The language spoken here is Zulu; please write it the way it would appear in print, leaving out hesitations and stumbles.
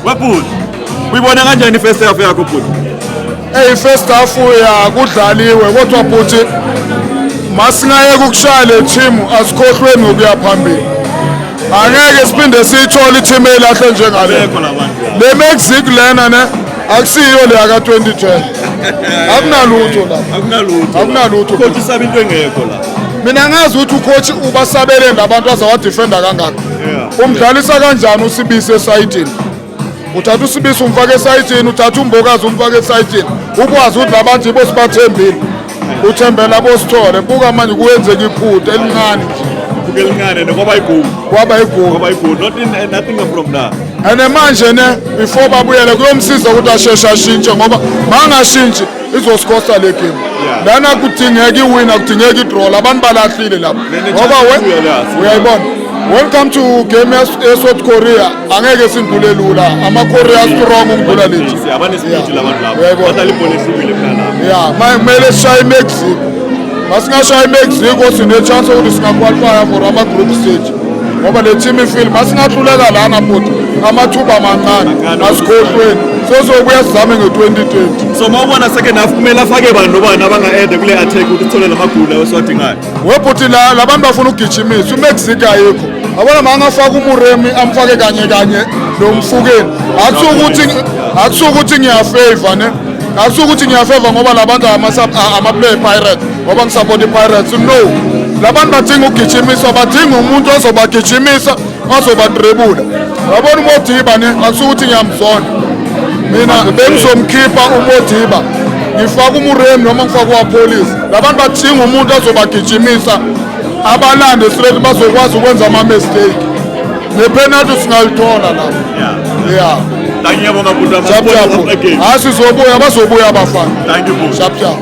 Webhuti, uyibona kanjani i-first half yakho, bhuti? Hey, first half ya kudlaliwe, kodwa bhuti, masingayeka ukushaya le team, asikhohlweni ngokuya phambili. Angeke siphinde siyithole i-team elahle njengale. Bekho labantu. Le Mexico lena ne akusiyo le yaka 2010, akunalutho lapha. Akunalutho. Akunalutho. Coach usaba into engekho la. Mina ngazi ukuthi ucoach ubasabele labantu azawadefenda kangaka. Umdlalisa kanjani uSibisi esayidini? Uthatha uSibisi umfake esayidini, uthatha uMbokazi umfake esayidini, ukwazi ukuthi labantu ibo sibathembile, uthembela bosithole. Buka manje, kuyenzeka iphutha elincane nje. Buke elincane nokwaba igoli. Kwaba igoli. Kwaba igoli. Not in, nothing from there. And manje ne before babuyele kuyomsiza ukuthi asheshe ashintshe, ngoba mangashintshi izosikhosta le game. Lana kudingeka iwin, akudingeka idraw, labantu balahlile lapha. Ngoba Chance la, uyayibona, welcome to game ye-South Korea, angeke sindlule lula, ama-Korea strong ukudlula lethi. Abanespeed labantu laba. Uyayibona. Badlala ibhola ehlukile kunalapha. Ya, kumele sishaye iMexico. Masingashaya iMexico, sine-chance yokuthi singaqualifya for ama-group stage, ngoba le team ifile. Masingahluleka lana futhi, amathuba mancane. Mancane. Asikhohlweni, sozobuya sizame nge-2030. So mawubona second half, kumele afake bani nobani abanga-add kule attack ukuthi uthole lamagoli lawo esiwadingayo? Webhuti, la labantu bafuna ukugijimisa, uMexico ayikho. Yabona, ma angafaka uMoremi, amfake kanye kanye lo Mfukeni, akusukuthi ngiyafavor ne, akusukuthi ngiyafavor ngoba labantu ama-play Pirates, ngoba ngisupport i-Pirates, no. Labantu badinga ukugijimiswa, badinga umuntu ozobagijimisa, ozobadrebula. Yabona uModiba ne, akusukuthi ngiyamzonda mina, bengizomkhipha uModiba, ngifake uMoremi noma ngifake uAppollis. Labantu badinga umuntu azobagijimisa, abalande straight, bazokwazi ukwenza ama-mistake, nepenalty singalithola lapho. Yeah. Thank you, ngiyabonga bhuti. Sharp sharp. Again. Hayi, sizobuya, bazobuya abafana. Thank you, bhuti. Sharp sharp.